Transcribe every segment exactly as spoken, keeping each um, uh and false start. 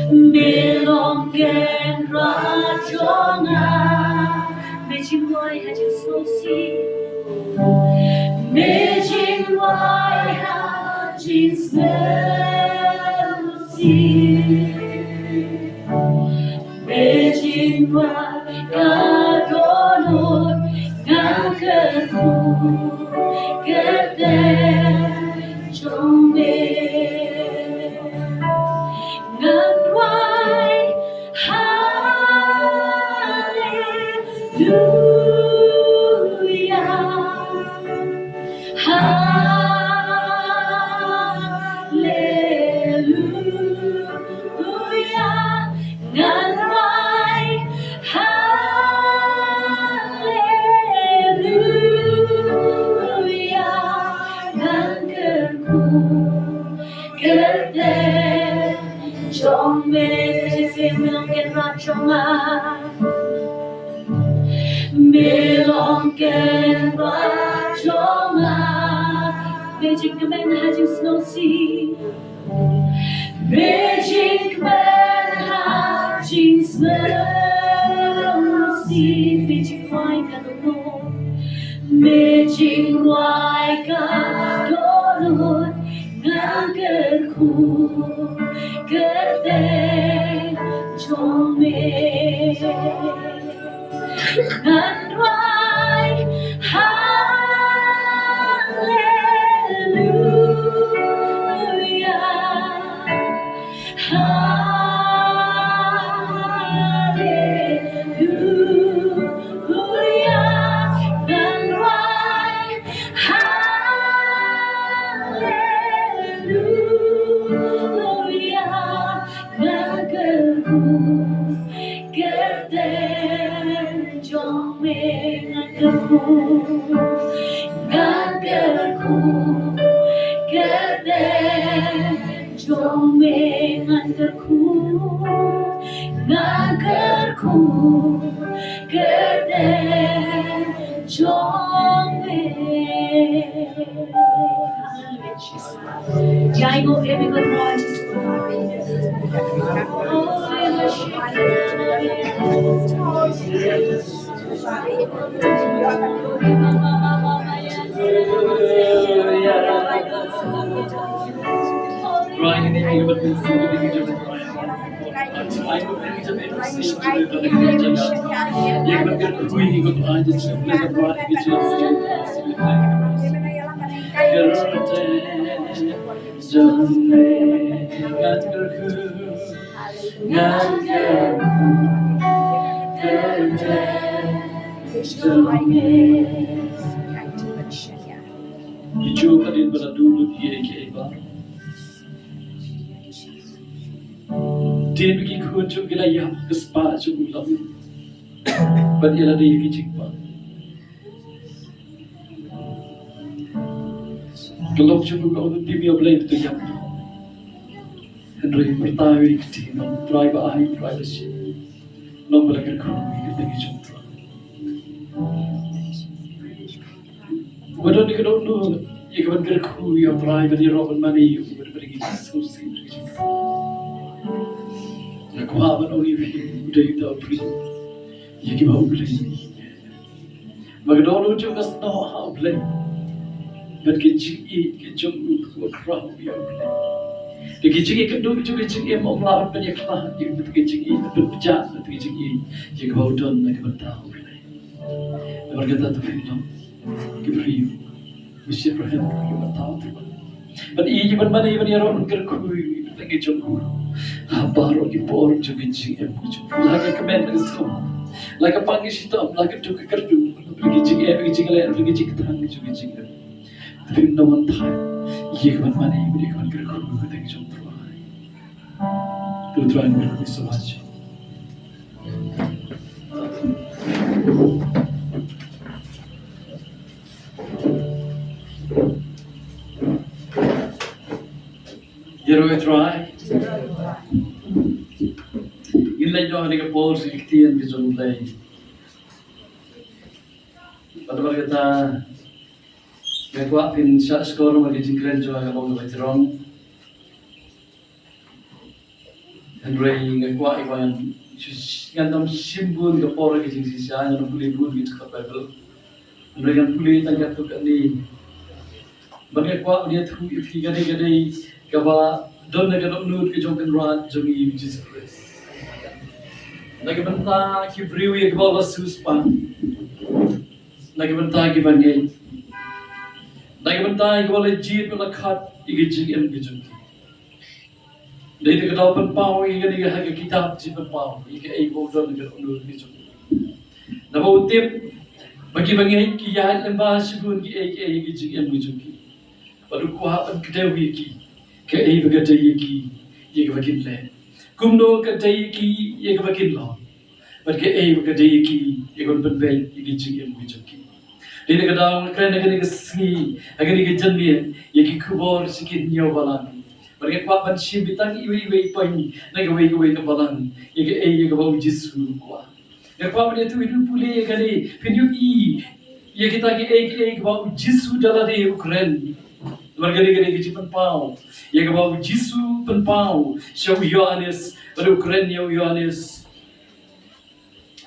Me long Kynrad jong nga, me jingrwai ha jingsngewsih, me jingrwai ha jingsngewsih, me jingrwai ka dohnud, ngan kyrkhu kyrteng jong me. Ngan rwai haleluya, haleluya. Ngan rwai haleluya, ngan kyrkhu kyrteng jong me. Me long Kynrad jong nga, me long Kynrad jong nga, me jingkmen ha jingsngewsih, me jingkmen ha jingsngewsih, me jingrwai ka dohnud, me jingrwai ka dohnud, ngan kyrkhu kyrteng jong me. Ngan rwai haleluya, haleluya. Ngan rwai haleluya, ngan kyrkhu kyrteng jong me. Ngan kyrkhu, ngan kyrkhu kyrteng jong me. Ngan kyrkhu, ngan kyrkhu kyrteng jong me. Haleluya, Jisu. Jai ngi ïa me, ko Trai Jisu. Oh, we worship you. Ngan kyrkhu kyrteng jong me. Ki jong ka dien ba la duh lut ïa kiei kiei baroh. Dien ba ki khun jong ki la ïap, ka spah jong u la mih. Bad ïa lade ïa ki jingpang. Ka long jong u ka ong, tim ïa U Blei, to ïap. Hynrei pyrta ïa ki ktien, Trai ba ai, Trai ba shim. Long ba la kyrkhu ïa ka kyrteng jong U Trai. Ba don ïa ka dohnud ïa ka ban kyrkhu ïa U Trai, ban ïaroh ban mane ïa u, ban ïa ka jingsngewsih. Nga kwah ban ong ïa phi, u dei uta u briew ïa kiba U Blei. Ba ka dohnud jong ka snoh ha U Blei. Bad ka jingïeit ka jong u ka khraw ïa U Blei. Te ka jingïeit ka dei ka jong ka jingim, ym lah ban pynïakhlad ïa ka jingïeit, ban pynjah ïa ka jingïeit ïa kaba u don na ka bynta U Blei. Namar kata to phin long ki briew ba shyrkhei ïa ka bynta U Blei. Ban ïeit, ban mane, ban ïaroh, ban kyrkhu ïa ka kyrteng jong u ha baroh ki por jong ka jingim ka jong u. La ka kmen ka sngewbha, la ka pang ka shitom, la ka duk ka kyrduh, la ka jingeh, ka jingleh, la ka jingkthang jong ka jingim. Phin nang wan thait ïa ka ban mane, ïa ka ban kyrkhu ïa ka kyrteng jong U Trai. To Trai, thank you so much. Ïaroh ïa U Trai. Ngin leit noh ha kane ka por sha ki ktien ki jong U Blei. Bad namar kata nga kwah phin shah shkor namar ka jingkren jong nga ka long kaba jrong. Hynrei nga kwah ïa ba ngan, ngan ym shim bun ka por ka jingshisha, ngan ym pule bun ki jaka Baibl. Hynrei ngan pule tang katto katne. Ba nga kwah ban ïathuh ïa phi ka dei, ka dei kaba don na ka dohnud ka jong u Kynrad jong ngi u Jisu Khrist. Na ka bynta ki briew ïa kiba la siewspah, na ka bynta kiba ngeit, na ka bynta kiba la jied bad la khot ïa ka jingim ka jong ki. Dei da ka daw pynpaw ïa kane ka ha ka kitab Jingpynpaw ïa kaei ba u don ka dohnud ka jong u. Naba u tip ba kiba ngeit ki ïaid lyngba shibun kiei kiei ha ka jingim ka jong ki. Bad u kwah ban kdew ïa ki, kaei ba ka dei ïa ki ïa kaba kin leh, kumno ka dei ïa ki ïa kaba kin long, bad kaei ba ka dei ïa ki ïa kaban pynbeit ïa ka jingim ka jong ki. Dei na ka daw nga kren ha kane ka sngi, ha kane ka janmiet, ïa ki khubor sha ki hynñiew balang. Bad nga kwah ban shim beit tang iwei iwei i point na kawei kawei ka balang, ïa kaei ïa kaba u Jisu u kwah. Nga kwah ban ïathuh ïa phi, pule ïa kane, phin ïohi ïa kita kiei kiei kiba u Jisu da lade u kren. Namar kane ka dei ka jingpynpaw ïa kaba u Jisu u pynpaw sha u Ïoannis, bad u kren ïa u Ïoannis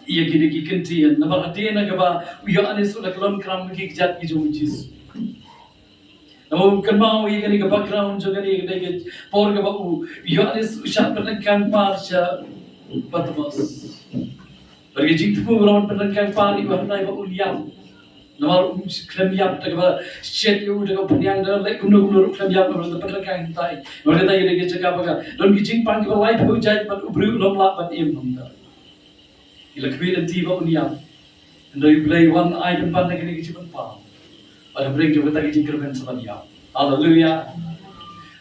ïa kine ki kyntien. Namar hadien kaba u Ïoannis u la kyllon kram ki kjat ki jong u Jisu. Naba kynmaw ïa kane ka background jong kane ka dei ka por kaba u Ïoannis u shah pynryngkang par sha Patmos. Bad ka jingthmu ba la pynryngkang par ïa u hynrei ba un ïap. Namar um khlem ïap da kaba shet ïa u da kaba pynïang da leh kumno kumno ruh khlem ïap namar ka pynryngkang hynrei. Namar kata ka dei ka jaka ba ka don ki jingpang kiba laiphew jait bad u briew u ym lah ban im hangta. Ki la khmih lynti ba un ïap. Hynrei u Blei u wan ai pynban da kane ka jingpynpaw. Bad hapdeng jong kata ka jingkyrmen sa ban ïap. Haleluya.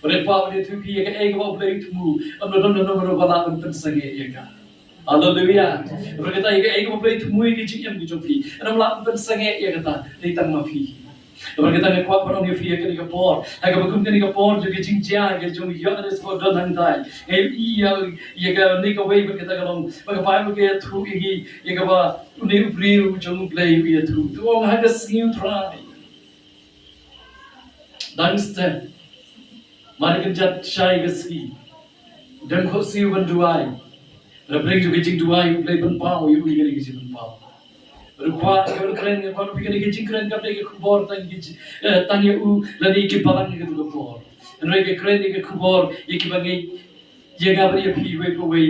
Bad nga kwah ban ïathuh ïa phi ïa kaei kaba u Blei u thmu. Ym don don don ba lah ban pynsangeh ïa ka. Haleluya. Bad kata ïa kaei kaba u Blei u thmu ïa ka jingim ka jong phi. Ym lah ban pynsangeh ïa kata. Dei tang ma phi. Namar kata nga kwah ban ong ïa phi ha kane ka por, ha kaba kum kane ka por jong ka jingjia ka jong u Ïoannis ba don hangtai, nga ïohi ïa, ïa kane kawei bad kata ka long ba ka Baibl ka ïathuh ïa ngi ïa kaba une u briew jong u Blei u ïathuh. Te u ong ha ka sngi u Trai, dang step, mar kynjat shai ka sngi, dang khohsiew ban duwai. Hapdeng jong ka jingduwai u Blei pynpaw ïa u ïa kane ka jingpynpaw. Bad u kwah ïa u kren, nga kwah ban ong ïa kane ka jingkren kam dei ka khubor tang ïa ki, eh, tang ïa u lane ïa ki balang ha katu ka por. Hynrei ka kren ïa ka khubor ïa kiba ngeit, ïa nga bad ïa phi iwei pa iwei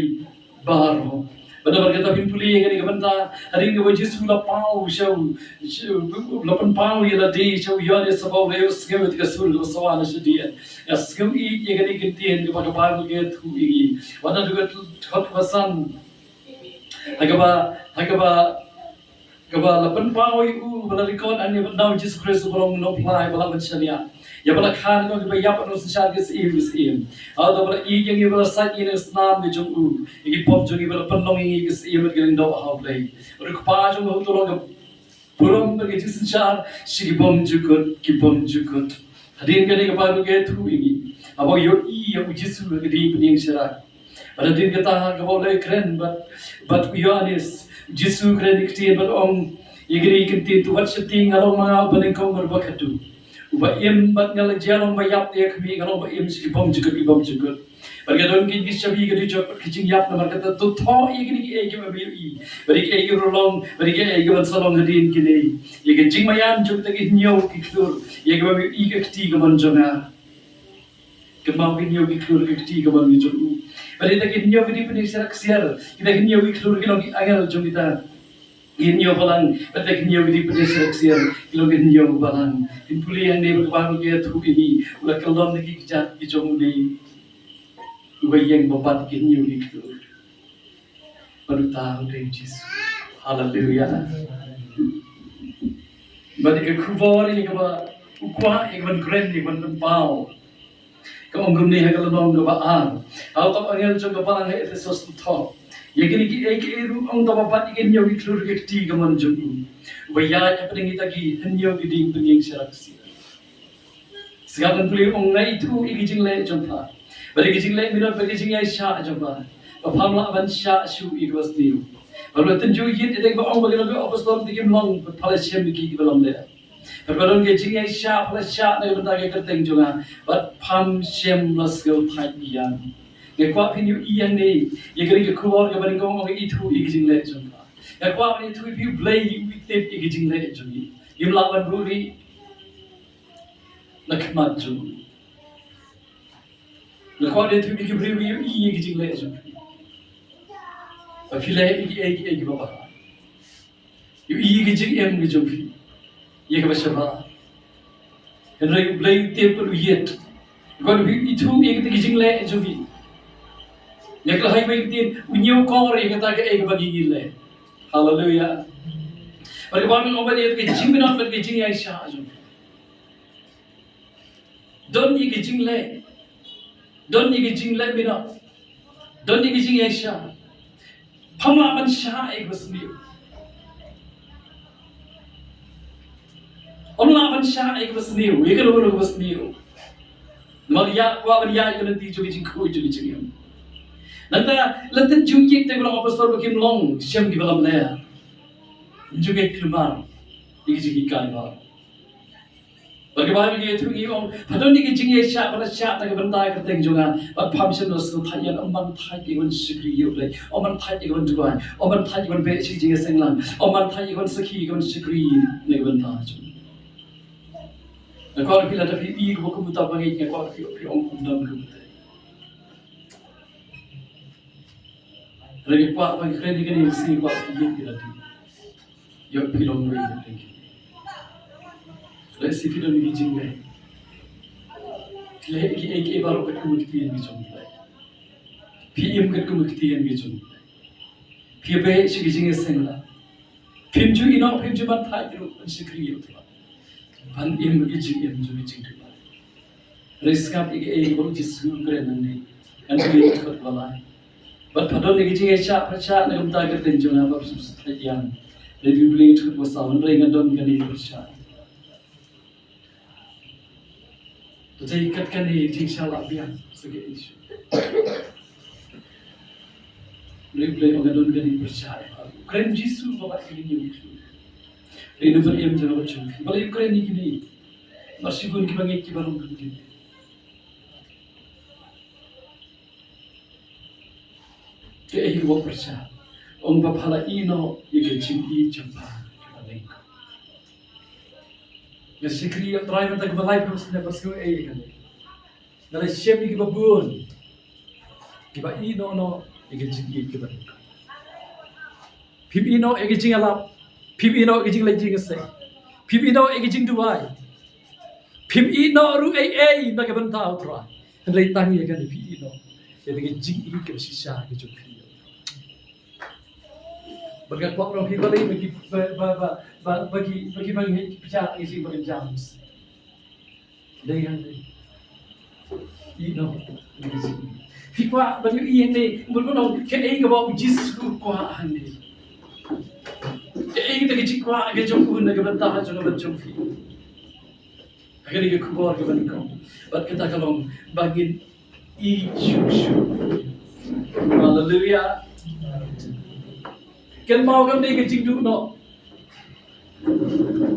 baroh. Bad namar kata phin pule ïa kane ka bynta, hadien kaba u Jisu u la paw sha u, sha u, u la pynpaw ïa lade sha u Ïoannis, sa ba u la ïohsngew ïa ka sur kaba sawa na shadien. Nga sngew ïeit ïa kane ka ktien kaba ka Baibl ka ïathuh ïa ngi. Wat naduh ka dkhot kaba san. Ha kaba, ha kaba, kaba la pynpaw ïa u, ba la record hangne bad na u Jisu Khrist uba long nongphla, ba la pynshaniah ïa ba la kha na ki ba ïap, nongsynshar ki syiem ki syiem. Haba la ïeit ïa ngi, ba la sait ïa ngi na ka snam ka jong u, ïa ki pop jong ngi, ba la pynlong ïa ngi ki syiem bad ki lyngdoh ha u Blei. Bad u Kpa jong u ha uta u long ka burom bad ka jingsynshar sha ki bymjukut ki bymjukut. Hadien kane ka Baibl ka ïathuh ïa ngi, haba u ïohi ïa u Jisu ha ka dieng pynïeng sharak. Bad hadien kata ha kaba u la kren bad, bad u Ïoannis, u Jisu u kren ïa ka ktien bad ong ïa kine ki ktien: To wat sheptieng, nga long ma nga uba nyngkong bad uba khatduh, uba im, bad nga la jia long ba ïap, te ïa khmih, nga long ba im sha ki bymjukut ki bymjukut. Bad ka don kine ki shabi ka dujok bad ka jingïap. Namar kata to thoh ïa kine kiei kiba me ïohi, bad ïa kiei kiba long, bad ïa kiei kiban sa long hadien kine, ïa ka jingmaïan jong kita ki hynñiew ki khlur, ïa kiba me ïohi ka kti kamon jong nga. Kynmaw, ki hynñiew ki khlur, ka kti kamon jong u. Bad ïa kita ki hynñiew ki dieng pynïeng sharak ksiar, kita ki hynñiew ki khlur ki long ki angel jong kita ki hynñiew balang, bad kita ki hynñiew ki dieng pynïeng sharak ksiar ki long ki hynñiew balang. Phin pule hangne ba ka Baibl ka ïathuh ïa ngi, u la kyllon na ki kjat ki jong une uba ïeng ba bat ki hynñiew ki khlur. Bad uta u dei u Jisu. Haleluya. Bad ïa ka khubor ïa kaba u kwah ïa kaban kren, ïa kaban pynpaw, ka ong kumne ha ka lynnong kaba ar: Ha uta u angel jong ka balang ha Ephesos to thoh ïa kine kiei kiei ruh, ong: To ba bat ïa ki hynñiew ki khlur, ka kti kamon jong u, uba ïaid hapdeng kita ki hynñiew ki dieng pynïeng sharak ksiar. Sngap, ngan pule, ong: Nga ithuh ïa ki jingleh jong pha, bad ïa ki jingleh minot bad ïa ki jingïaishah jong pha, ba pham lah ban shah shuh ïa kaba sniew. Bad u la tynjuh ïit ïa kaba ong ba ki long ki apostol te kim long, bad pha la shem ïa ki kiba lamler. Bad ba don ki jingïaishah pha la shah na ka bynta ka kyrteng jong nga, bad pham shem la sngewthait ïa nga. Nga kwah phin ïohi ïa kane, ïa kane ka khubor kaba nyngkong, ong ithuh ïa ki jingleh jong phi. Nga kwah phin ïathuh ïa phi, U Blei u tip ïa ki jingleh jong ngi. Ngim lah ban buhrieh na khmat jong u. Nga kwah phin ïathuh ïa ki briew, ïohi ïa ki jingleh jong phi. Ba phi leh ïa kiei kiei kiba bha. Ïohi ïa ki jingim ki jong phi, ïa kaba shisha. Hynrei U Blei u tip bad u ïeit. Nga kwah phin ithuh ïa kita ki jingleh jong phi. Nga kwah hai ba ïa ki, u ñiewkor ïa kata kaei kaba ngi ngi leh. Haleluya. Bad kaba nyngkong, ong ba ïa ki jingminot bad ki jingïaishah jong phi. Don ïa ki jingleh. Don ïa ki jingleh minot. Don ïa ki jingïaishah. Pham lah ban shah ïa kaba sniew. Ym lah ban shah ïa kaba sniew, ïa kano kano kaba sniew. Namar ïa kwah ban ïaid ïa ka lynti jong ka jingkhuid jong ka jingim. Nangta lynti jong ki te ba long apostol ba kim long shem kiba lamler. Jong ka kulmar ïa ka jinghikai ba. Bad ka Baibl ka ïathuh ngi ong, pha don ïa ka jingïaishah, pha la shah na ka bynta ka kyrteng jong nga, bad pham shym la sngewthait ïa, ym ban thait ïa ka ban shakri ïa U Blei, ym ban thait ïa ka ban duwai, ym ban thait ïa ka ban beh sha ka jingïaseng lang, ym ban thait ïa ka ban sakhi, ïa ka ban shakri na ka bynta jong nga. Nga kwah phi lada phi i kaba kum uta ba ngeit, nga kwah phi, phi ong ym don kumta. Hynrei nga kwah ba ngi kren ïa kane, nga kwah phi ïeit ïa lade. Ïoh phi long wei na pdeng ki. Lehse phi don ki jingleh. Phi leh kiei kiei baroh katkum ka ktien ka jong U Blei. Phi im katkum ka ktien ka jong U Blei. Phi beh sha ka jingïaseng lang. Phim ju ïehnoh, phim ju ban thait ruh ban shakri ïa U Trai. Ban im ka jingim jong ka jingduwai. Hynrei sngap ïa kaei ba U Jisu u kren nangne. Ngan pule ïa ka dkhot ba lai. Bad pha don ïa ka jingïaishah pyrshah na ka bynta ka kyrteng jong nga, bad pha sngewthuh ïa nga. Lada U Blei ïathuh ba saw, hynrei nga don kane pyrshah. To te kat kane jingshah lah biang sa ka issue. Hynrei U Blei u ong nga don kane pyrshah. U kren Jisu ba bat kane ïa U Blei. Hynrei u don im jong nga bad jong phi. Balei u kren ïa kine? Namar shibun kiba ngeit kiba rung kane. Kaei kaba pyrshah? Ong ba pha la ïehnoh ïa ka jingïeit jong pha kaba nyngkong. Nga shakri ïa U Trai mynta kaba lai, phi sngewbha ei kane. Nga la shem ïa kiba bun kiba ïehnoh noh ïa ka jingïeit kaba nyngkong. Phim ïehnoh ïa ka jingïalap. Phim ïehnoh ïa ka jingleit jingïaseng. Phim ïehnoh ïa ka jingduwai. Phim ïehnoh ruh ei ei na ka bynta U Trai. Hynrei tang ïa kane phi ïehnoh. Ïa ka jingïeit kaba shisha ka jong phi. Bad nga kwah ong phi balei ba ki, ba, ba, ba, ba, ba ki, ba ki bangeit ki pynjah ïa ka jingpynjah. Dei hangne. Ïehnoh. Phi kwah ban ïohi hangne, bad ban ong kaei kaba U Jisu u kwah hangne. Kaei kata ka jingkwah ka jong u na ka bynta jong nga bad jong phi. Ha kane ka khubor kaba nyngkong. Bad kata ka long ba ngin ïeit shuh shuh. Haleluya. Kynmaw kam dei ka jingduh noh.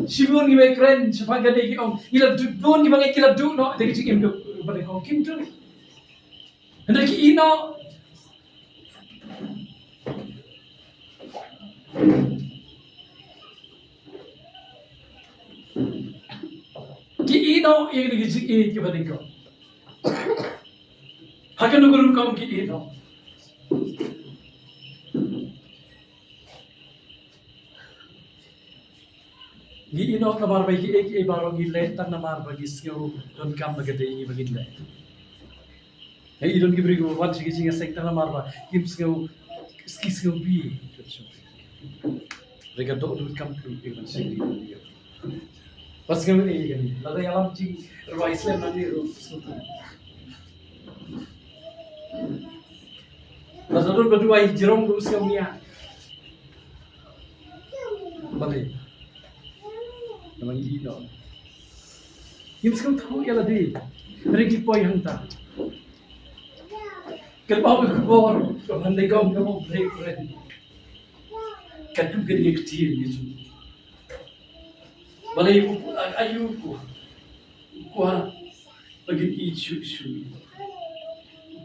Shibun ngi ba kren shaphang kane ki ong ngi la duh, bun kiba ngeit ki la duh noh da ka jingim, duh ba dei kong kim duh. Hynrei ki ïehnoh. Ki ïehnoh ïa kane ka jingïeit kaba nyngkong. Ha kano ka rukom ki ïehnoh? Ngi ïehnoh namar ba kiei kiei baroh ngi leh tang namar ba ngi sngew donkam ba ka dei ngi ba ngin leh. Hei, i don ki briew kiba wan sha ka jingïaseng tang namar ba kim sngew, ki sngew bha. Re ka doh dud kam plu ki ban seng di. Ba sngew ei kane. Lada ïalam jingrwai slem nangne ruh. Lada don ba duwai jrong ruh sngew nia. Balei? Namar ngi ïehnoh. Ngim sngewthuh ïa lade. Hynrei ngi poi hangta. Kynmaw ka khubor kaba nyngkong kaba U Blei u kren. Katto katne ka ktien ngi ju. Balei u, a, aïu u kwah? U kwah ba ngin ïeit shuh shuh. U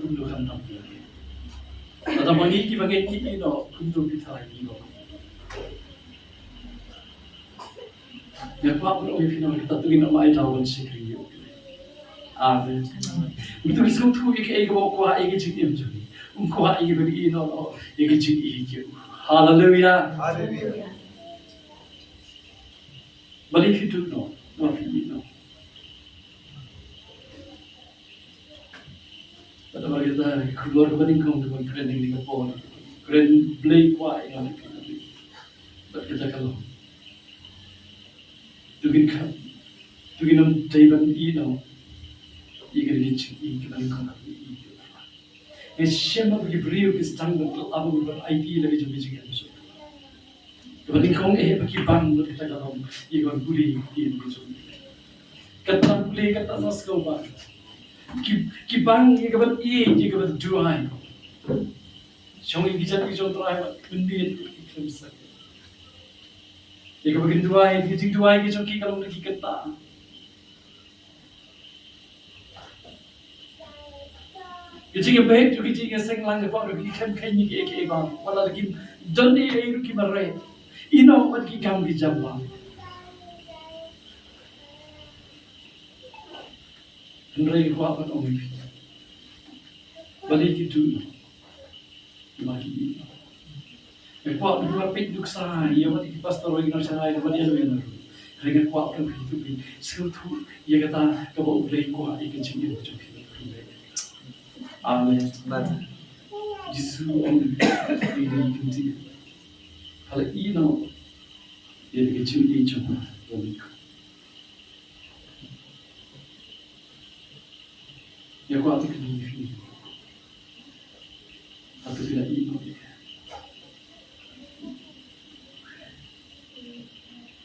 kumno kumno kan tam. Kata ma ngi kiba ngeit ïa ïehnoh kumno phi tharai ïehnoh. Ïa phi ba ong ïa phi noh, kata to ngin ym ai daw ban shakri ïa u. Amen. Ngi to ngi sngewthuh ïa kaei kaba u kwah ïa ka jingim jong ngi. Um kwah ïa kaban ïehnoh noh ïa ka jingïeit jong u. Haleluia. Haleluia. Balei phi duh noh, balei phi ïehnoh? Bad namar kata ka khubor kaba nyngkong kaba ngi kren ha kane ka por, kren Blei kwah ïa ngi. Bad kata ka long, to ngin kham, to ngin ym dei ban ïehnoh ïa kane ka jingïeit kaba nyngkong kaba ngi ïeit. Ngi shem ba ki briew ki sdang ban kylla bad ban aiti ïa la ka jong ka jingim jong. Kaba nyngkong eh ba ki bang bad kata ka long ïa kaban pule ïa ka jong. Kata pule kata sa sngewbha. Ki, ki bang ïa kaban ïeit, ïa kaban duwai. Shong ïa ki jait ki jong Trai bad khyndiat ïa ki khlem sakhiat. Ïa kaba kin duwai, ki jingduwai ki jong ki ka long da ki kynta. Ki jingïabeit, ki jingïaseng lang, ki kwah ruh ki khlem kheiñ ïa kiei kiei ba, wat la kim don ei ei ruh ki mareh. Ïehnoh wat ki kam ki jam ba. Hynrei nga kwah ban ong ïa phi, balei ki duh noh? Namar ki ïehnoh. Nga kwah ban peit nuksa ïa wat ki pastor, ïa ki nongshakri, ïa wat ïa, ïa, ïa. Hynrei nga kwah ban peit, to peit sngewthuh ïa kata kaba U Blei u kwah ïa ka jingim jong phi. Amen. Amen. Jisu u ong, ïa kane ka jingim, pha la ïehnoh ïa ka jingim jong pha. Nga kwah to kylli ïa phi, hato phi la ïehnoh?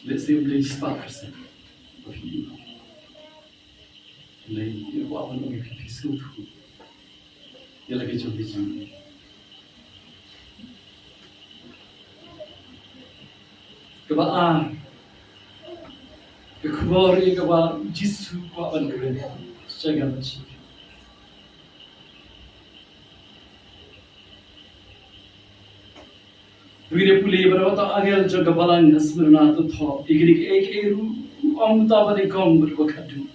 Let's say, ym dei spah percent ba phi ïehnoh. Hynrei nga kwah ban ong ïa phi, phi sngewthuh ïa la ka jong ka jingim. Kaba ar, ka khubor ïa kaba u Jisu u kwah ban kren sha ka mynsiem. Ngi ïa pule ba u angel jong ka balang ha Smyrna u thoh ïa kine kiei kiei ruh, u ong uta uba nyngkong bad uba khatduh,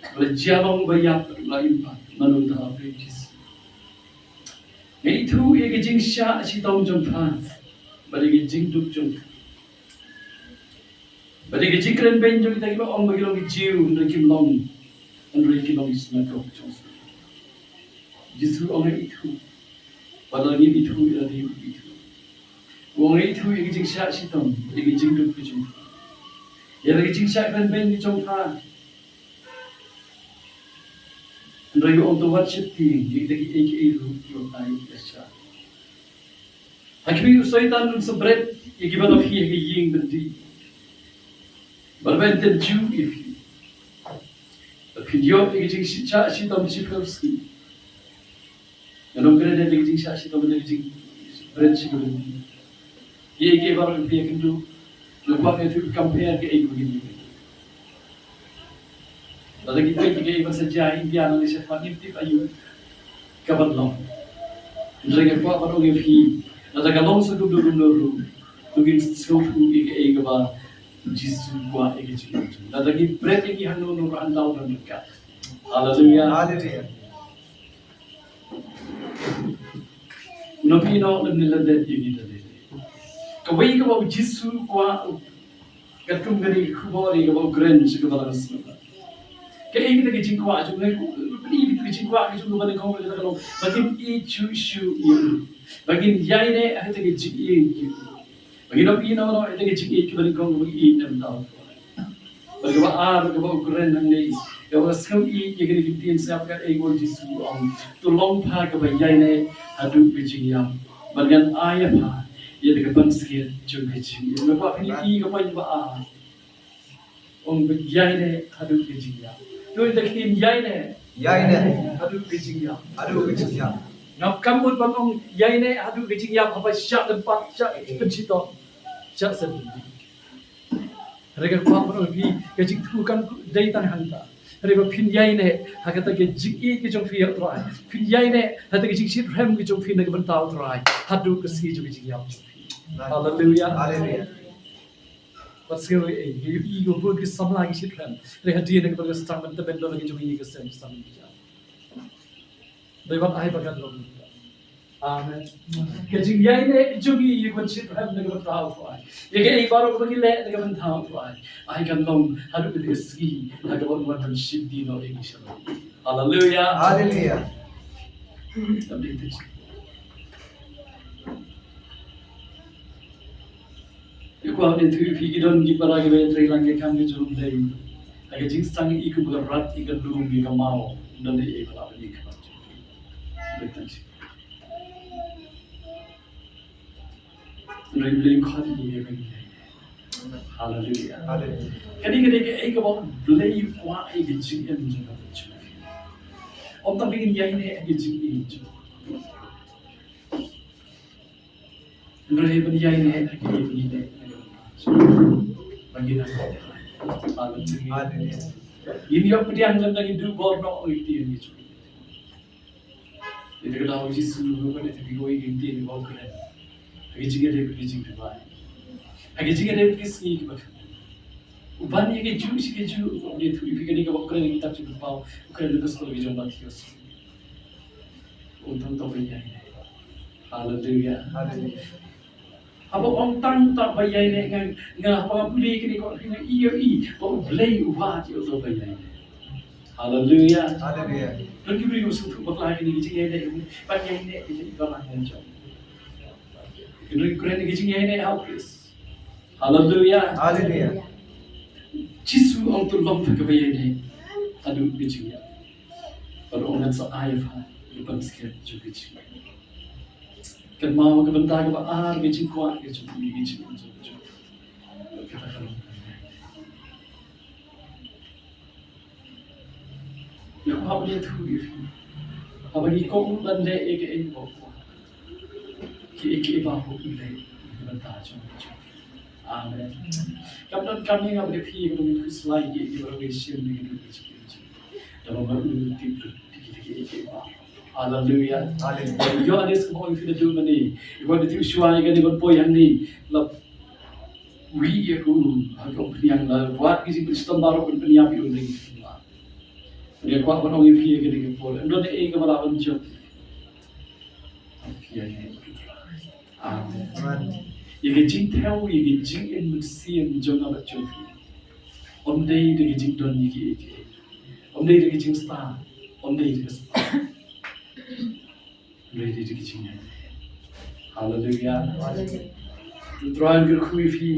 uba la jia long uba ïap bad uba la im pat, mano uta? Phi Jisu. Nga ithuh ïa ka jingshah shitom jong pha bad ïa ka jingduk jong pha bad ïa ka jingkren beiñ jong kita kiba ong ba ki long ki Jiw hynrei kim long, hynrei ki long ki synagog jong u Soitan. Jisu u ong nga ithuh. Bad lada ngim ithuh, ïa lade ruh ki ithuh. U ong nga ithuh ïa ka jingshah shitom, ïa ka jingduk ka jong pha, ïa la ka jingshah kren beiñ ka jong pha. Hynrei u ong to wat sheptieng ïa kita kiei kiei ruh kiba pha ïa ki la shah. Ha khmih u Soitan un sa bret ïa kiba la phi ha ka ïing byndi. Bad ban tynjuh ïa phi. Bad phin ïoh ïa ka jingshah shitom shiphew sngi. Ngan ym kren ïa ka jingshah shitom, ïa ka jingbret shi ka byndi. Ïa kiei baroh phi ïakynduh, nga kwah ïa phi compare kaei kaba ngin ïakynduh. Lada ngi peit ïa kaei ba sa jia ha India nangne shakhmat, ngim tip aïu kaban long. Hynrei nga kwah ban ong ïa phi, lada ka long sa kumno kumno ruh, to ngin sngewthuh ïa kaei kaba u Jisu u kwah ïa ka jingim. Lada ngi bret ïa ki hangno hangno ruh, hangno hangno ruh. Haleluia. Haleluia. Nongpynïaid lem ne lem dei ïa ngi da lei. Kawei kaba u Jisu u kwah, u, Katkum kane ka khubor ïa kaba u kren sha ka balang sngewbha. Kaei kata ka jingkwah jong u, kaei kata ka jingkwah ka jong u ba nyngkong, kata ka long ba kin ïeit shuh shuh ïa u, ba kin ïaineh ha kata ka jingïeit ïa u, ba kin ym ïehnoh ïa kata ka jingïeit kaba nyngkong kaba ïeit na bynta u. Bad kaba ar, kaba u kren hangne, kaba sngewbha ïa kane ka ktien sngap, kaei ba u Jisu u ong: To long pha kaba ïaineh haduh ka jingïap, bad ngan ai ïa pha ïa ka pynskhem jong ka jingim. Nga kwah phin ïohi ka point ba ar. Ong ba ïaineh haduh ka jingïap. To ïa ka ktien ïaineh. Ïaineh. Haduh ka jingïap. Haduh ka jingïap. Ngam, kam mut ban ong ïaineh haduh ka jingïap haba shah lympat, shah pynshitom, shah sngewbha. Hynrei nga kwah ban ong ïa phi, ka jingthmu kam dei tang hangta. Hynrei ba phin ïaineh ha kata ka jingïeit ka jong phi ïa u Trai. Phin ïaineh ha kata ka jingshitrhem ka jong phi na ka bynta u Trai haduh ka sngi jong ka jingïap jong phi. Haleluia. Haleluia. Wat sngew ei ei, ïa u bun ki samla ki shitrhem. Hynrei hadien kaba nga sdang ban tymmen da la ka jong ngi ka sem, sdang ban pynjah. Dei ban ai ba kan long. Amen. Ka jingïaineh jong ngi ïa ka ban shitrhem na ka bynta u Trai, ïa kaei baroh kaba ngi leh na ka bynta u Trai, ai kan long haduh kata ka sngi ha kaba un wan ban shim dih noh ïa ngi shalor. Haleluia. Haleluia. Nga kwah ban ïathuh ïa phi, ki don ki para kiba ïatrei lang ïa ka kam ka jong U Blei ha ka jingsdang ïa ka, ba ka rat, ïa ka lum, ïa ka maw, ym don ei ei ba lah ban ïa ka. Hynrei U Blei u khot ïa ngi ban ïaineh. Haleluia. Haleluia. Kane ka dei kaei kaba U Blei u kwah ïa ka jingim jong ka. Ym tang ba ngin ïaineh ha ka jingim jong, hynrei ban ïaineh ha ka jingim jong, ba ngin ïaineh. Haleluia. Haleluia. Ngin ïoh pdiang lem, ngin duh bor noh ïa ka jingim jong. Ïa kata ka daw U Jisu u ong, ïa kata ka jingïadei bad ka sngi kaba kren. U ban ïa kajuh shi kajuh, u ong, ïathuh ïa phi kane kaba u kren ha ka kitab Jingpynpaw, u kren ha ka gospel ka jong u Mathaios. U ong tang tang ba ïaineh. Haleluia. Haleluia. Haba ong tang tang ba ïaineh, nga, nga haba nga pule kane ka, nga ïohi ba U Blei u wad ïa uto ba ïaineh. Haleluia. Haleluia. Don ki briew ki sngewthuh bakla ïa kane ka jingïaineh, ba ïaineh ka jingïaineh ka jong. Hynrei u kren ïa ka jingïaineh ha U Khrist. Haleluia. Haleluia. Jisu u ong to long pha kaba ïaineh haduh ka jingïap. Bad u ong ngan sa ai ïa pha ïa ka pynskhem jong ka jingim. Kynmaw ka bynta kaba ar, ka jingkwah ka jong u, ka jingim jong u. Kata ka long. Nga kwah ban ïathuh ïa phi, haba ngi kohnguh ban leh ïa kaei kaba u kwah, kiei kiei baroh u leh na ka bynta jong u. Amen. Kam don kam ïa nga bad ïa phi kaba ngin khuslai ïa kiei kiei baroh ngi shim na ka dur ka jingim jong ngi. Da ba ma u tip lut ïa kiei kiei baroh. Haleluia. Haleluia. Ïoannis ka ong ïa phi naduh mynne, ïa ba ngi tip shuwa ïa kane ban poi hangne, la wieh ïa u ha ka umphniang, la wad ki jingpynshitom baroh ban pynïap ïa u na ki umphniang. Nga kwah ban ong ïa phi ha kane ka por, ym don ei ei kaba lah ban jop ïa u Trai. Amen. Amen. Ïa ka jingthew, ïa ka jingim mynsiem jong nga bad jong phi, ym dei da ka jingdon ïa kiei kiei, ym dei da ka jingstad, ym dei da ka spah. Ready to get you. Haleluia. Haleluia. U Trai un kyrkhu ïa phi,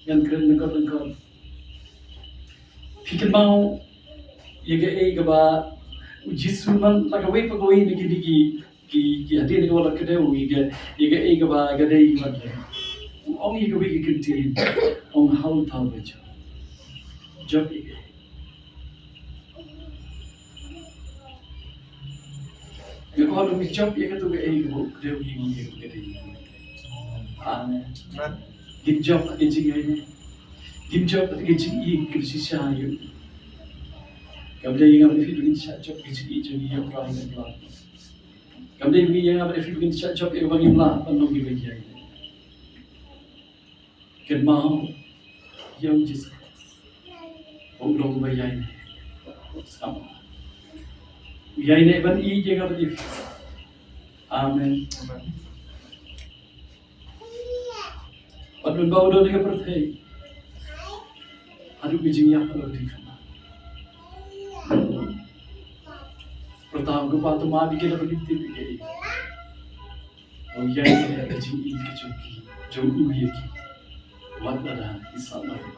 ngan kren lyngkot lyngkot. Phi kynmaw ïa kaei kaba u Jisu, man la kawei pa kawei na kine ki, ki, ki hadien kaba la kdew ïa ka, ïa kaei kaba ka dei ban leh, u ong ïa kawei ka kyntien, ong, ha uta uba jop, jop ïa kaei? Nga kwah ba ngin jop ïa kato kaei kaba u kdew ïa ngi ïa ka dei. Amen. Amen. Ngin jop ha ka jingïaineh. Ngin jop ha ka jingïeit kaba shisha ïa u. Kam dei ïa nga bad ïa phi ba ngin shah jop ha ka jingïeit jong ngi ïa u Trai, ngin ïa. Kam dei ïa nga bad ïa phi ba ngin shah jop ïa kaba ngim lah ban long kiba ïaineh. Kynmaw ïa u Jisu Khrist, u long uba ïaineh. Sa u ïaineh ban ïeit ïa nga bad ïa phi. Amen. Amen. Bad mynba u don ha ka pyrthei, Haduh ka jingïap haduh ka jingkhanang. Pyrta u kpa, to ma bikei da ba ngim tip ïa kaei. U ïai ïa ka jingïeit ka jong ki, jong u ïa ki. Wat lada ki sah marwei.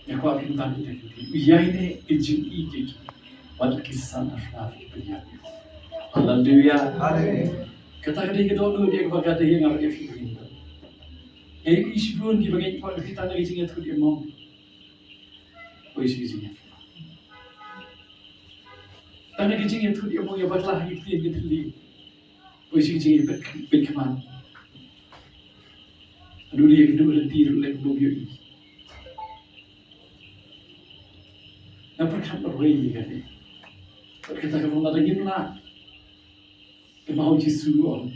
Nga kwah phin tip ïa ki, u ïai ne ka jingïeit ïa ki. Wat la ki sah na rnga ki pynïap. Haleluya. Haleluya. Kata ka dei ka dohnud ïa kaba ka dei ïa nga bad ïa phi. Ïa ki shibun kiba ngeit, kwah phi tang ka jingïathuh ïa mong. Poi shi ka jingïathuh. Tang ka jingïathuh ïa mong ïa bakla ha ki ktien ki thylli. Poi shi ka jingïapeit, peit khmat. Adu ïa ka duh lynti ruh leh kumno ïohi. Nga pyrkhat marwei ïa kane. Bad kata ka long lada ngim lah. Te ma u Jisu u ong,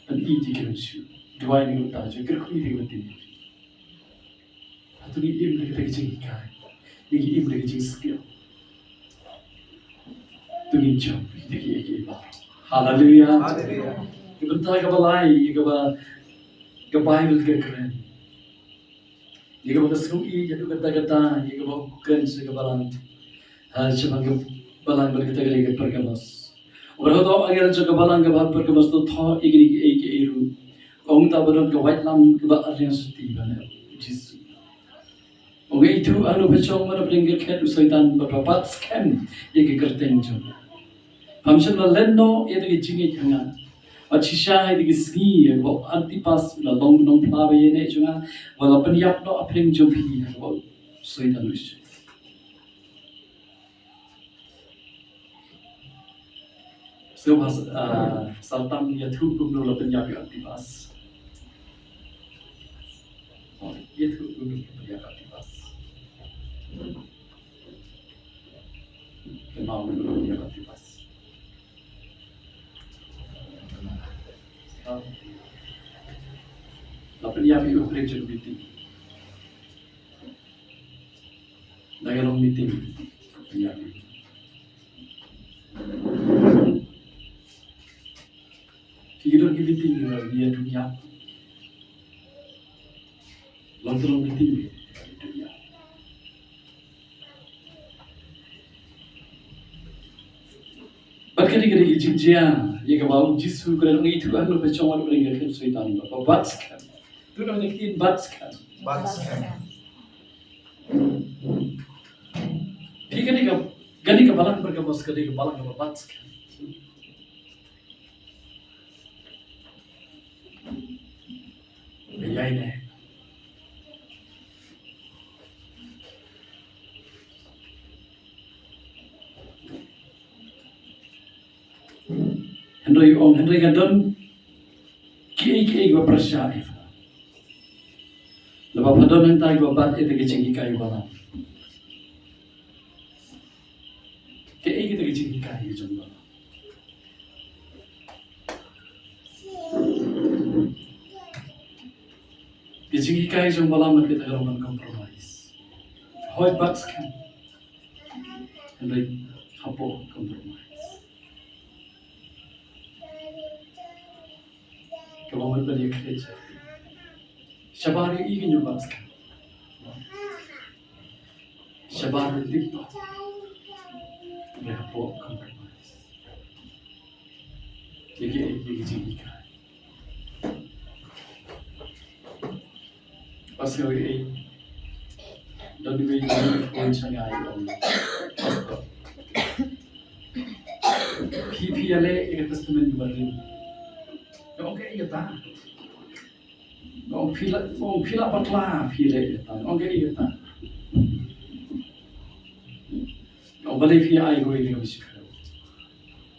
pynïeit ïa ki nongshun. Duwai ïa ki nongthaw, kyrkhu ïa ki nongthaw. Hato ngi im da kata ka jinghikai? Ngi im da ka jingskhem? To ngin jop ïa kiei kiei baroh. Haleluya. Haleluya. Ka bynta kaba lai, ïa kaba ka Baibl ka kren. Ïa kaba nga sngewieit haduh katta katta, ïa kaba u kren sha ka balang. Ha, shaphang ka balang bad kata ka dei ka Pergamos. U Baibl u ong, angel jong ka balang kaba ha Pergamos, to thoh ïa kine kiei kiei ruh. Ong uta ba don ka waitlam kaba arliang shuti ba neh u Jisu. Ong, nga ithuh ha u pajong bad ha pdeng ka khet u Soitan bad ba bat skhem ïa ki kyrteng jong u. Pham shym la len noh ïa ka jingngeit ha nga. Bad shisha ïa ka sngi ïa kaba u Antipas u la long nongphla ba ïaineh jong nga, u la pynïap noh ha pdeng jong phi ha kaba u Soitan u ïasyrdoh. Sngewbha, ah, sa tang ïathuh kumno la pynïap ïa u Antipas. Ïathuh kumno la pynïap ïa u Antipas. Kynmaw kumno la pynïap ïa u Antipas. La pynïap ïa u ha pdeng jong ka miting. Da ka long miting. Pynïap ïa u. Ki don ki miting ïa ïa dunia. Long ki long miting ïa dunia. Bad kane ka dei ka jingjia ïa kaba u Jisu u kren, nga ithuh ha u pajong bad ha pdeng ka khet u Soitan ba bat skhem. To ngin ïa ktien bat skhem. Bat skhem. Phi, kane ka, kane ka balang Pergamos ka dei ka balang kaba bat skhem. Ka ïaineh. Hynrei ong, hynrei ka don kiei kiei kiba pyrshah ïa pha. Naba pha don hangta kiba bat ïa ka jinghikai u balang. Kaei kata ka jinghikai ka jong u balang? Ka jinghikai jong u balang, kata ka long ban compromise. Hooid, bat skhem. Hynrei hapoh compromise. Kaba mut ban ïakhleh. Shabar ïa i, ka ñiewbah skhem. Shabar ïa i, tip ba. Hynrei hapoh compromise. Ïa ki, ïa ki jinghikai. Pastor, eh, don uwei u phone sha nga, u ong, Pastor, phi, phi ïaleh ïa ka Testament kaba rim. Nga ong, kaei kata? Nga ong, phi la, nga ong, phi la bakla, phi ïaleh ïa kata. Nga ong, kaei kata? Nga ong, balei phi ai kawei na kaba shu khew?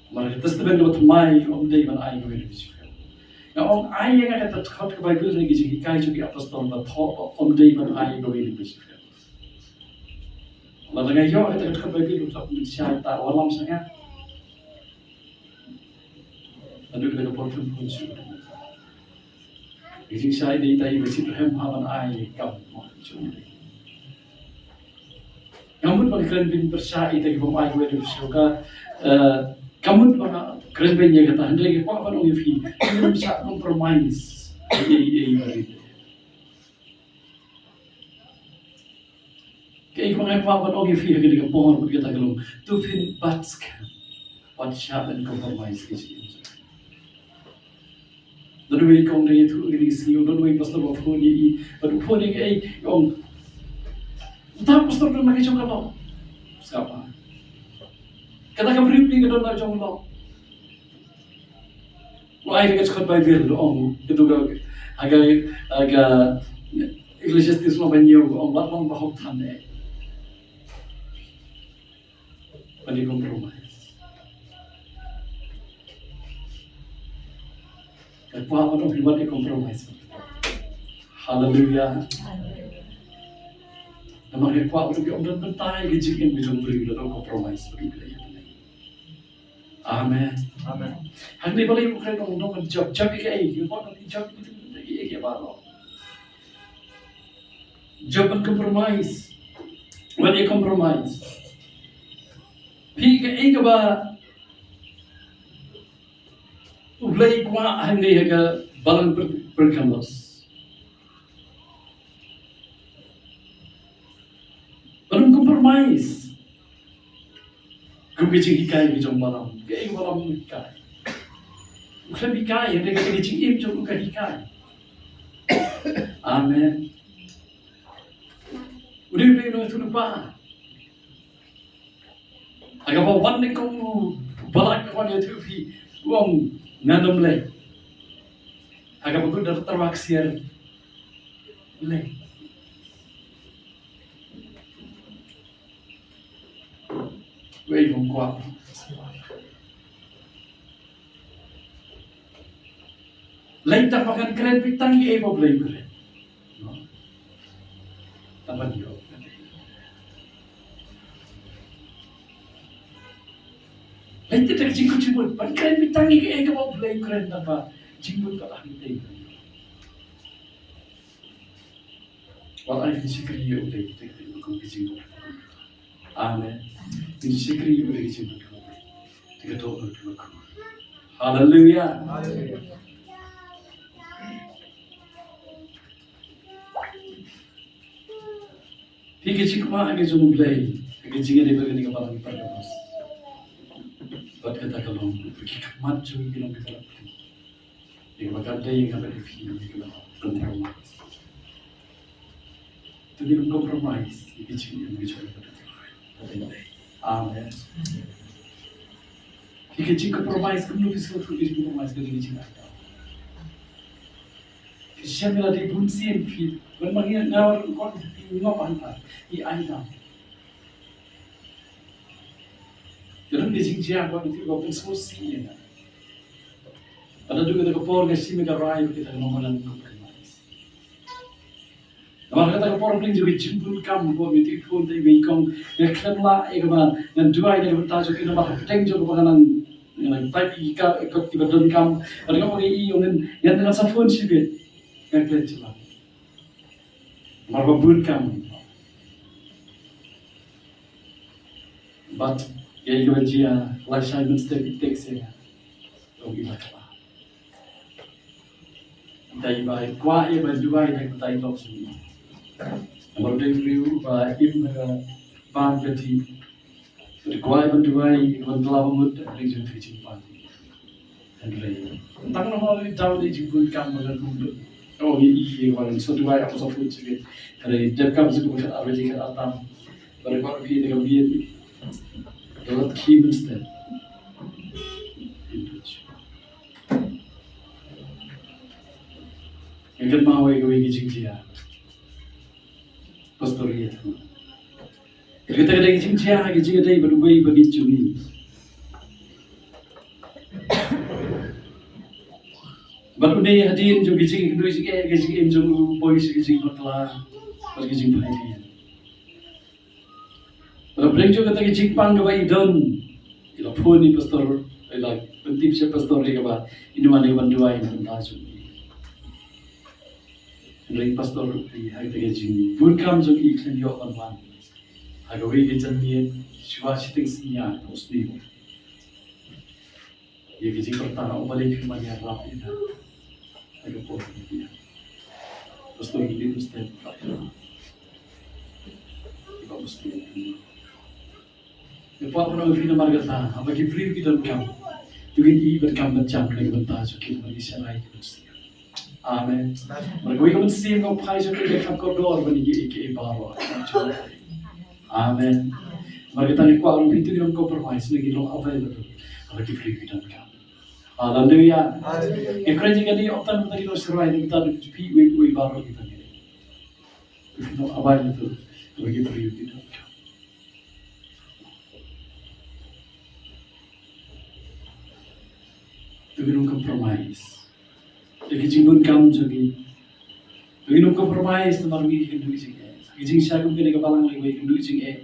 Namar ka Testament kaba thymmai ym dei ban ai kawei na kaba shu khew. Nga ong, ai ïa nga kata ka dkhot ka Baibl na ka jinghikai jong ki apostol ba thoh, ym dei ban ai kawei na kaba shu khew. Lada nga ïoh kata ka dkhot Baibl, nga thok mynshwa ïa uta u wallam sha nga. Haduh kata ka por pynphone shuh. Ka jingshai dei ita i ba shitrhem ha ban ai kam. Nga mut ba nga kren ban pyrshah ïa ita ki bym ai kawei na kaba shu khew, eh, nga mut ba nga Kren beiñ ïa kata, hynrei nga kwah ban ong ïa phi, ngim shah compromise. Ei, ei, ei, ei. Kaei kaba nga kwah ban ong ïa phi ha kane ka por bad kata ka long, to phin bat skhem, wat shah ban compromise ïa ka jingim. Don uwei kong dang ïathuh ïa kane ka sngi, don uwei pastor ba phone ïa i, bad u phone ïa i, ong, uta pastor don la ka jong ka lok. Sngap bha. Kata ka briew ka don la jong ka lok. Wat ai ka dkhot Baibl, ong, katu ka, ha ka, ha ka Ecclesiastes lynnong ba hynñiew, ong, wat long ba hok than eh. Wat ïa compromise. Nga kwah ban ong phi wat ïa compromise. Haleluia. Namar nga kwah ban ong phi, ym don bynta ïa ka jingim ka jong u briew lada u compromise bad u Blei. Amen. Amen. Hangne balei u kren ong nongwan jop, jop ïa kaei, ïa ka jop ïa ka baroh. Jop ban compromise. Wat ïa compromise. Phi, kaei kaba U Blei u kwah hangne ha ka balang per-, pergamos. Ban ym compromise. Kum ka jinghikai ka jong Balaam. Kaei ba Balaam u hikai? U khlem hikai, hynrei ka jingim jong u ka hikai. Amen. U dei, u dei u nongïathuhlypa. Ha kaba wan nyngkong u Balak ka wan ïathuh ïa phi, u ong ngan ym leit. Ha kaba kut da tyrwa ksiar leit. Wei bym kwah. Leit tang ba ngan kren beit tang ïa ei ba U Blei u kren. No. Tang ban ïoh. Leit tang ka jingkut jingmut ban kren beit tang ïa ei ba U Blei u kren, tang ba jingmut ka lah ngi tei. Wat ai ka jingkyrkhu ïa U Blei, te ka kum ka jingmut. Amen. Ka jingkyrkhu ïa U Blei ka jingmut. Te ka doh ka jingmut. Haleluia. Haleluia. Phi, ka jingkwah ka jong U Blei, ka jingïadei bad kane ka balang pergamos. Bad kata ka long, ki khmat jong ki long kita. Ïa kaba ka dei ïa nga bad ïa phi, ïa kaba compromise. To ngin compromise ïa ka jingim ka jong ngi. Amen. Ïa ka jingcompromise, kumno phi sngewthuh ïa ka jingcompromise ka dei ka jingim. Phi shem ïa lade bun sien phi, ban ma ngi nga wan kon phi ngop hangta, i ai dam. Ka don ka jingjia ba phi, ba phin sngewsih ïa nga. Bad naduh kata ka por nga shim ïa ka rai ba kita ki nongwan compromise. Namar kata ka por, hapdeng jong ka jingbun kam, ko, nga ïathuh ïa phi, kong, nga khlem lah ïa kaba ngan duwai na ka bynta jong ki, namar hapdeng jong kaba nga nang, nga nang type ïa ki ka, ïa ki ba donkam. Bad nga ong ïa i, ong, ngan, ngan, ngan sa phone shibit. Nga klet shuwa. Namar ba bun kam. Bad ïa kaba jia, lashai mynstep i text ïa nga. Ong i, la kaba Dei ba kwah ïa ba duwai na ka bynta i lok jong i. Namar u dei u briew ba im ha ka bam ka dih. Dei kwah ïa ba duwai, ban kylla ba mut, dei jong ka jingpang. Hynrei tang na mo i daw dei jingbun kam ba ngan bun. Oh, i, i, i, wan sa duwai, ap sa phone sha ka. Hynrei dep kam sa ka ba khat ar baje khat ar tam. Ba dei kwah phi da ka mien. Da wat ki mynstep. Nga kynmaw ïa kawei ka jingjia. Pastor Riat. Kata ka dei ka jingjia, ka jingïadei bad uwei ba ngeit jong ngi. Bad une hadien jong ka jingïakynduh jingeh, ka jingim jong u poi sha ka jingbakla bad ka jingphaïbia. Bad hapdeng jong kata ka jingpang kaba i don, i la phone ïa i pastor, i la pyntip sha i pastor ïa kaba in wan ïa ban duwai na ka bynta jong i. Hynrei i pastor, i ha kata ka jingbun kam jong i, khlem ïoh ban wan. Ha kawei ka janmiet shuwa shiteng synñia ka usniew. Ïa ki jingpyrta u Blei ki man ïa rap ïa na. Ïa ka por ïa. Pastor Lee Mustem. Ïa ka Mustem. Ïa pa pynong phi namar kata haba ki briew ki donkam, to ngin ïoh ban kam ban jam na ka bynta jong ki, namar ki shynrai ki mynsiem. Amen. Namar kawei ka mynsiem ka phai jong ki ka kham kordor ban ïa kiei kiei baroh. Amen. Namar kata ngi kwah ruh phi to ngin ym compromise, ngin long available haba ki briew ki donkam. Haleluia. Haleluia. Ngi kren jingkane ym tang bad ki nongshynrai, ngi tang bad phi wei wei baroh kita ngi. Phi long available haba ki briew ki donkam. To ngin ym compromise. Ïa ki jingbun kam jong ngi. To ngin ym compromise namar ngi ïakynduh jingeh. Ki jingshah kum kane ka balang lei wei ïakynduh jingeh.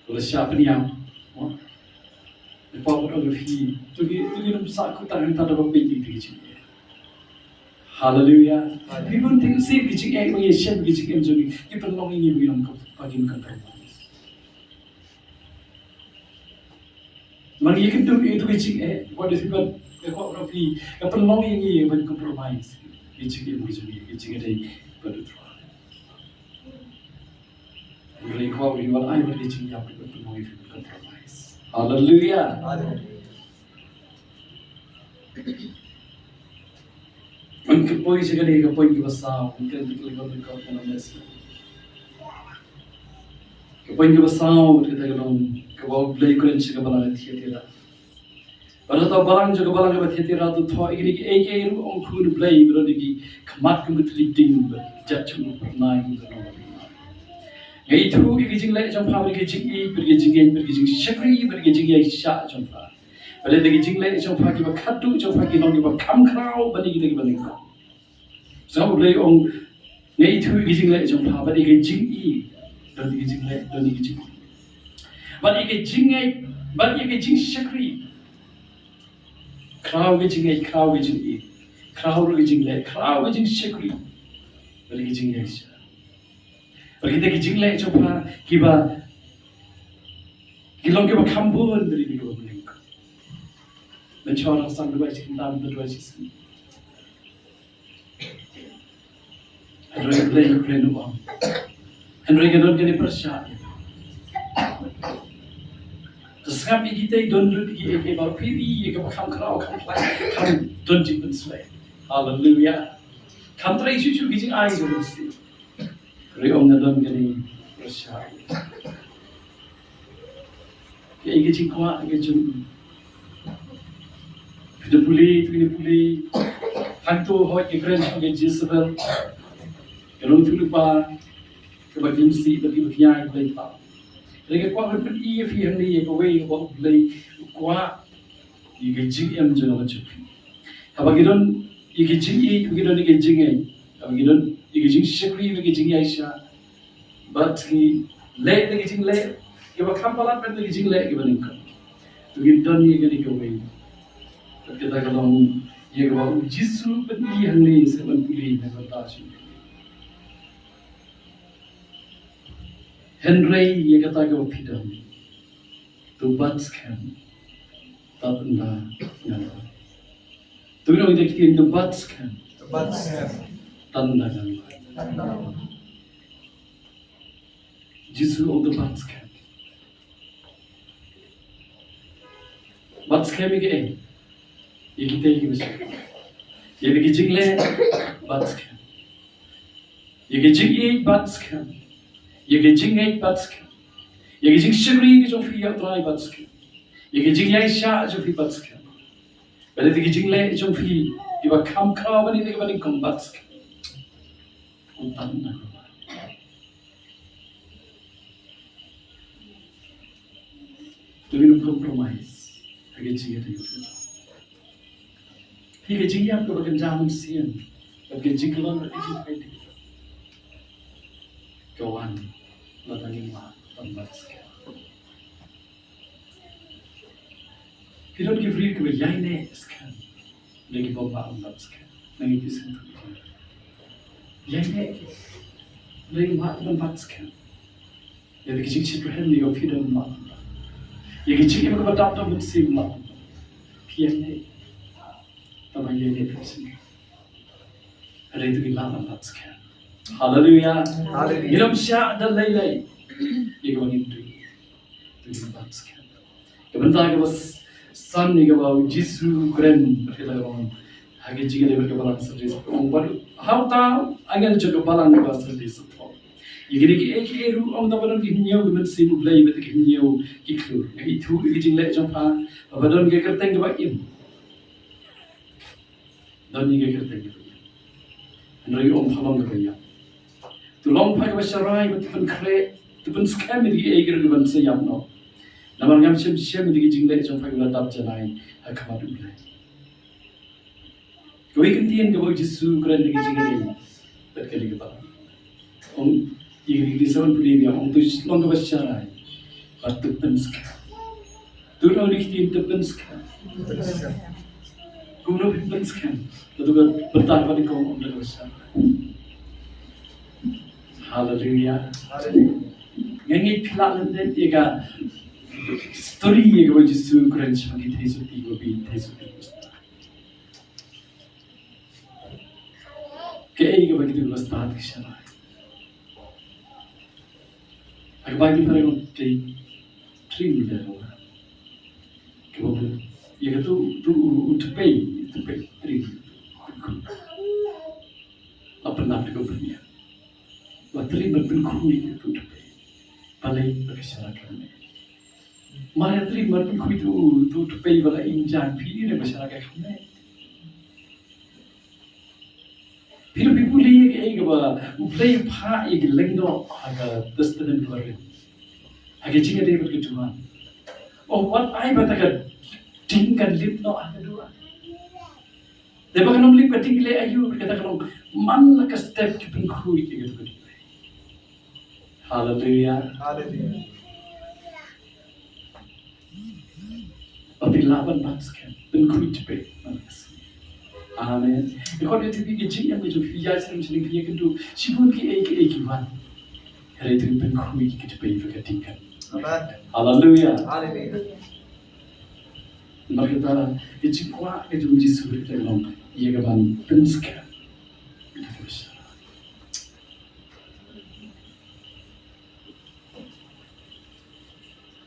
Wala shah pynïap. Mo? Ïa pa pynong ïa phi. To ngi, to ngin ym sah kut tang hangta da ba peit ïa ki jingeh. Haleluia. Haleluia. Phi bun teng sien ki jingeh, ba ïa shem ki jingeh jong ngi. Ki pynlong ïa ngi ba ngin ym, ba ngin compromise. Namar ngi ïakynduh ïa kito ki jingeh, wat da phi ban, ïa ka, ka phi, ka pynlong ïa ngi ban compromise. Ki jingeh, ki jingeh, ki jingeh dei bad u Trai. Hynrei ka, ïa wat ai bad ki jingïap, ka pynlong ïa ngi ban compromise. Haleluia. Haleluia. Ngan kyrpoi sha kane ka point kaba saw, ngan kren bit lei bit lei bit lei. Ka point kaba saw, kata ka long, kaba U Blei u kren sha ka balang ka Thiatira. Bad ha ka balang jong ka balang kaba Thiatira to thoh ïa kine kiei kiei ruh ong khun U Blei, ba don ïa ki khmat kum ka thylliej ding, bad jait jong u pyrnai kum ka nong. Nga ithuh ïa ki jingleh jong pha bad ki jingïeit, bad ki jingïeit, bad ki jingshakri, bad ki jingïaishah jong pha. Balei da ki jingleh jong pha kiba khadduh jong pha ki long kiba kham khraw ban ïa kita kiba lyngkot. Sngap U Blei u ong, nga ithuh ïa ki jingleh jong pha bad ïa ki jingïeit. Don ïa ki jingleh, don ïa ki jingïeit. Bad ïa ki jingïeit, bad ïa ki jingshakri. Khraw ki jingïeit, khraw ki jingïeit. Khraw ruh ki jingleh, khraw ki jingshakri. Bad ïa ki jingïaishah. Bad kita ki jingleh jong pha kiba, ki long kiba kham bun, bad ïa kiba bun. Mynshuwa nang sam duwai shi kynta, duwai shi sngi. Hynrei U Blei u kren u ong. Hynrei nga don kane pyrshah ïa. To sngap ïa kita, don lut ïa kiei kiei baroh, phi ïa kaba kham khraw, kham pynlait, kham don jingpynsleh. Haleluia. Kham trei shuh shuh ki jingai jong u Mynsiem. Hynrei ong nga don kane pyrshah. Kaei ka jingkwah ka jong u? Phi da pule, phi da pule. Hangto hooid ngi kren shwa ka Jezebel. Ka nongïathuhlypa kaba kynsi bad kiba kñia ïa U Blei. Hynrei nga kwah ban pyni ïa phi hangne ïa kawei kaba U Blei u kwah ïa ka jingim jong nga bad jong phi. Haba ngi don ïa ka jingïeit, haba ngi don ïa ka jingïeit, haba ngi don ïa ka jingshakri, ïa ka jingïaishah. Bad ngi leh da ki jingleh kiba kham palat bad da ki jingleh kiba nyngkong. To ngin don ïa kane kawei. Bad kata ka long ïa kaba u Jisu u pyni hangne, sa ban pule na ka bynta jong ngi. Hynrei ïa kata kaba phi don, to bat skhem, tad ynda ngan wan. To ngin ong ïa ka ktien, to bat skhem. To bat skhem. Tad ynda ngan wan. Tad ynda ngan wan. Jisu u ong to bat skhem. Bat skhem ïa kaei? Ïa kita kiba shakri. Ïa ka jingleh, bat skhem. Ïa ka jingïeit, bat skhem. Ïa ka jingngeit, bat skhem. Ïa ka jingshakri ka jong phi ïa U Trai, bat skhem. Ïa ka jingïaishah jong phi, bat skhem. Bad ïa ka jingleh jong phi kiba kham khraw ban ïa kiba nyngkong, bat skhem. Ong tad ynda ngan wan. To ngin ym compromise ha ka jingïadei. Phi, ka jingïap kaba kynja mynsiem, ka jingkhlaiñ, ka jingkhlaiñ. Ka wan lada ngim lah ban bat skhem. Phi don ki briew kiba ïaineh skhem. Lei ki bym lah ban bat skhem. Nang ïa ki sngewthuh. Ïaineh ki. Lei ki bym lah ban bat skhem. Ïa ki jingshitrhem ne ïa ki bym lah ban bat. Ïa ka jingim kaba dap da mynsiem la. Phi ïa leh. Tang ba ïa leh phi sngewthuh. Hynrei to ngi lah ban bat skhem. Haleluya. Haleluya. Ngin ym shah da lei lei. Ïa kaba ngin duh. To ngin bat skhem. Ka bynta kaba s-, san ïa kaba u Jisu u kren bad kata ka long. Ha ka jingïadei bad ka balang Sardis. Ong bad ha uta u angel jong ka balang kaba Sardis u ong. Ïa kine kiei kiei ruh ong, tang ba don ki hynñiew ki mynsiem U Blei bad ki hynñiew ki khlur. Nga ithuh ïa ka jingleh jong pha. Ba don ka kyrteng kaba im. Don ïa ka kyrteng kaba im. Hynrei ong pha long kaba ïap. To long pha kaba sharai bad to pynkhreh, to pynskhem ïa kiei kiei ruh kiban sa ïap noh. Namar ngam shym shem ïa ka jingleh jong pha kaba la dap janai ha khmat U Blei. Kawei ka ktien kaba u Jisu u kren ha ka jingïadei bad kane ka balang. Ong, ïa ka ktien sa ban pule biang, ong to long kaba sharai bad to pynskhem. To long ïa ka ktien to pynskhem. Kumno phi pynskhem? Lada ka bynta kaba nyngkong ong to kaba sharai. Haleluya. Haleluya. Nga ngeit phi lah lyndet ïa ka story ïa kaba u Jisu u kren shaphang ki theisotti, kaba ki theisotti. Kaei kaba kito kiba stad ki sharai. Ha kaba ki phareng ong tei trim da ong. Kaba ïa kato to u tpei, tpei trim. Ba pynlap da ka bniah. Ba trim ban pynkhuid ïa kato u tpei. Balei? Ba ka sharai ka kmen. Mar ïa trim ban pynkhuid ïa kato u tpei ba la im jan, phi ïohi ne ba sharai ka kmen. Phi ruh phi pule ïa kaei kaba U Blei u phah ïa ki lyngdoh ha ka Testament kaba rim. Ha ka jingïadei bad ka duwan. Oh, wat ai ba kata ka ding kan lip noh ha ka duwan. Te ba kan ym lip ka ding, leh aïu, bad kata ka long man la ka step ki pynkhuid ïa kato ka tpei. Haleluya. Haleluya. Ba phi lah ban bat skhem, pynkhuid tpei. Amen. Ïa khot ïa tpei ka jingim ka jong phi, ïa sngewthuh phi ïa kynduh shibun kiei kiei ki wan. Hynrei to pynkhuid ki tpei bad ka ding kan. Amen. Haleluya. Haleluya. Namar kata ka jingkwah ka jong u Jisu ka long ïa ka ban pynskhem.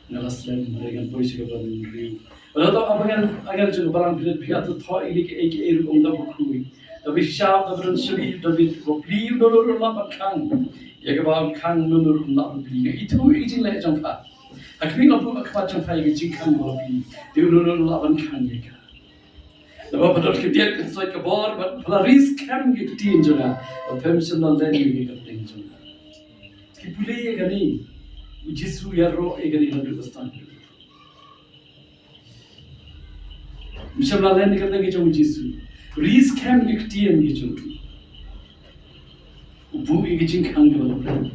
Nga la slem, hynrei ngan poi sha kaba hynriew. Bad hato ap angel, angel jong ka balang phi leit, phi ïathuh ïa kiei kiei ruh ong da ba khuid. Da ba shah, da ba don shylli, da ba plie, uno uno ruh um lah ban khang. Ïa kaba khang uno uno ruh um lah ban plie. Nga ithuh ïa ki jingleh jong pha. Ha khmih nga buh ha khmat jong pha ïa ka jingkhang ba la plie. Te uno uno ruh um lah ban khang ïa ka. Naba pha don khyndiat khynsoit ka bor, bad pha la ri skhem ïa ka ktien jong nga. Bad phim shym la len ïa ka kyrteng jong nga. Ki pule ïa kane, u Jisu u ïaroh ïa kane naduh ba stad. Phim shym la len ïa ka kyrteng jong u Jisu. Ri skhem ïa ka ktien jong u. U buh ïa ka jingkhang kaba la plie.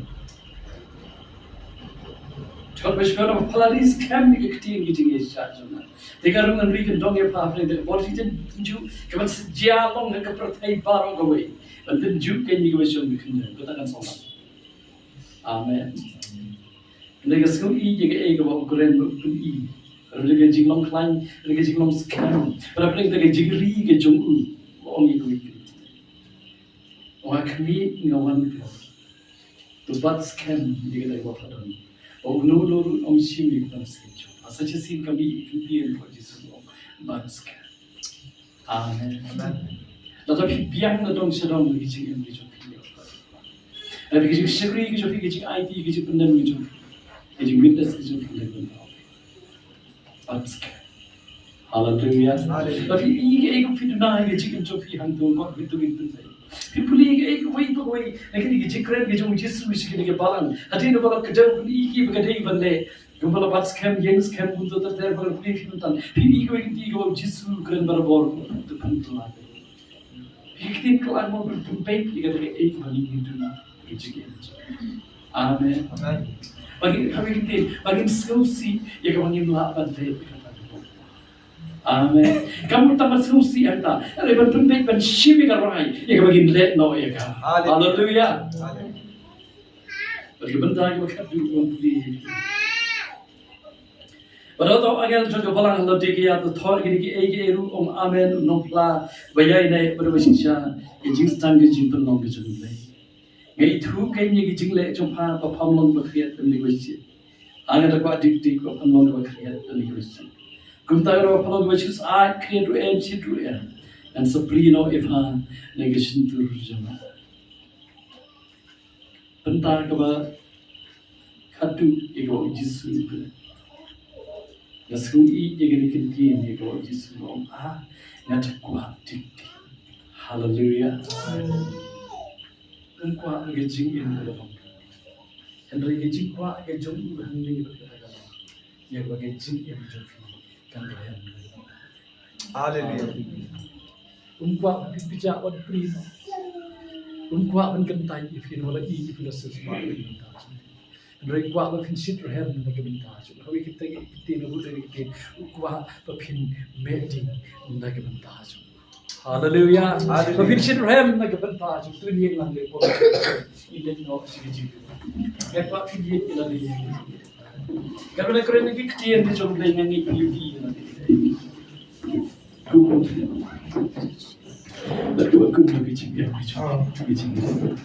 Jong ba shkor ba pha la ri skhem ïa ka ktien, ka jingïaishah jong nga. Te ka rung ngan ri kyndong ïa pha hapdeng ka bor jingtynjuh kaban sa jia long ha ka pyrthei baroh kawei. Ban tynjuh ïa kane kaba shong ka khyndew, kata kan song. Amen. Hynrei ka sngew ïeit ïa kaei kaba u kren bad u pyni. Hynrei ka jinglong khlaiñ, hynrei ka jinglong skhem. Hynrei ka jingri ka jong u. Ba ong ïa kawei ka ktien. Ong ha khmih nga wan, to bat skhem ïa kata kaba pha don. Ba uno uno ruh um shim ïa ka ban skhem jong. Ha sa shisien ka mih ka ktien ka Jisu, ong bat skhem. Amen. Amen. Lada phi biang na dong sha dong ha ka jingim ka jong phi, ha ka jingshakri ka jong phi, ka jingaiti, ka jingpyndem ka jong phi, ka jingwitness ka jong phi, ka jingpyndem. Bat skhem. Haleluya. Haleluya. Lada phi ïohi kaei kaba phi duna ha ka jingim jong phi hangto, wat phi to phi pynleit. Phi pule kaei kawei pa kawei na kane ka jingkren ka jong u Jisu sha kane ka balang. Hadien ba la kdew ban ïohi ba ka dei ban leh. Kumba la bat skhem, ïeng skhem, kumta ter ter ba la pule phi mynta. Phi ïohi kawei ka ktien kaba u Jisu u kren barabor. To pynkylla. Phi ktien kylla mo, pynpeit ïa kata kaei kaba ngi duna ha ka jingim. Amen. Amen. Ba ngin, kaba ngin, ba ngin sngewsih ïa kaba ngim lah ban leh ïa kata. Amen. Kam mut tang ban sngewsih hangta, hynrei ban pynbeit, ban shim ïa ka rai ïa kaba ngin leh noh ïa ka. Haleluya. Haleluya. Haleluya. Bad ka bynta kaba khatduh ban pule. Bad uto u angel jong ka balang ha lade ka ïaid, u thoh ïa kine kiei kiei ruh, u ong: Amen, u Nongphla ba ïaineh bad ba shisha, ka jingsdang ka jingpynlong ka jong U Blei. Nga ithuh kein ïa ki jingleh jong pha, ba pham long ba khriat lane ba shit. Nga da kwah dik dik ba phan long ba khriat lane ba shit. Kumta ruh ba phan long ba shit, ai khriat ruh em, shit ruh em, ngan sa plie noh ïa pha na ka shyntur jong nga. Bynta kaba khatduh ïa kaba u Jisu u kren. Nga sngew ïeit ïa kane ka ktien ïa kaba u Jisu u ong, ah, nga da kwah dik dik. Haleluya. Um kwah ka jingim ka long, hynrei ka jingkwah ka jong u hangne bad kata ka long, ïa kaba ka jingim jong phi kan rhem. Haleluya. Um kwah ba phi pynjah wan pyrshah. Um kwah ban kyntait ïa phi, namar la ïeit ïa phi la shisha. Hynrei u kwah ba phin shit rhem na ka bynta jong u. Haba kita ki ktien, haba kita ki ktien, u kwah ba phin meh ding na ka bynta jong u. Haleluya. Haleluya. Ba phin shit rhem na ka bynta jong u. Tun ïeng lang leh pop. Ïeng noh sha ka jingim. Nga kwah phin ïeng ïa la ïeng. Ka ruh na ka ruh na ki ktien ki jong U Blei, nga ngeit phi ïohi ïa la ki ktien. Ba ka ba kum na ki jingim, ki jingim, ki jingim.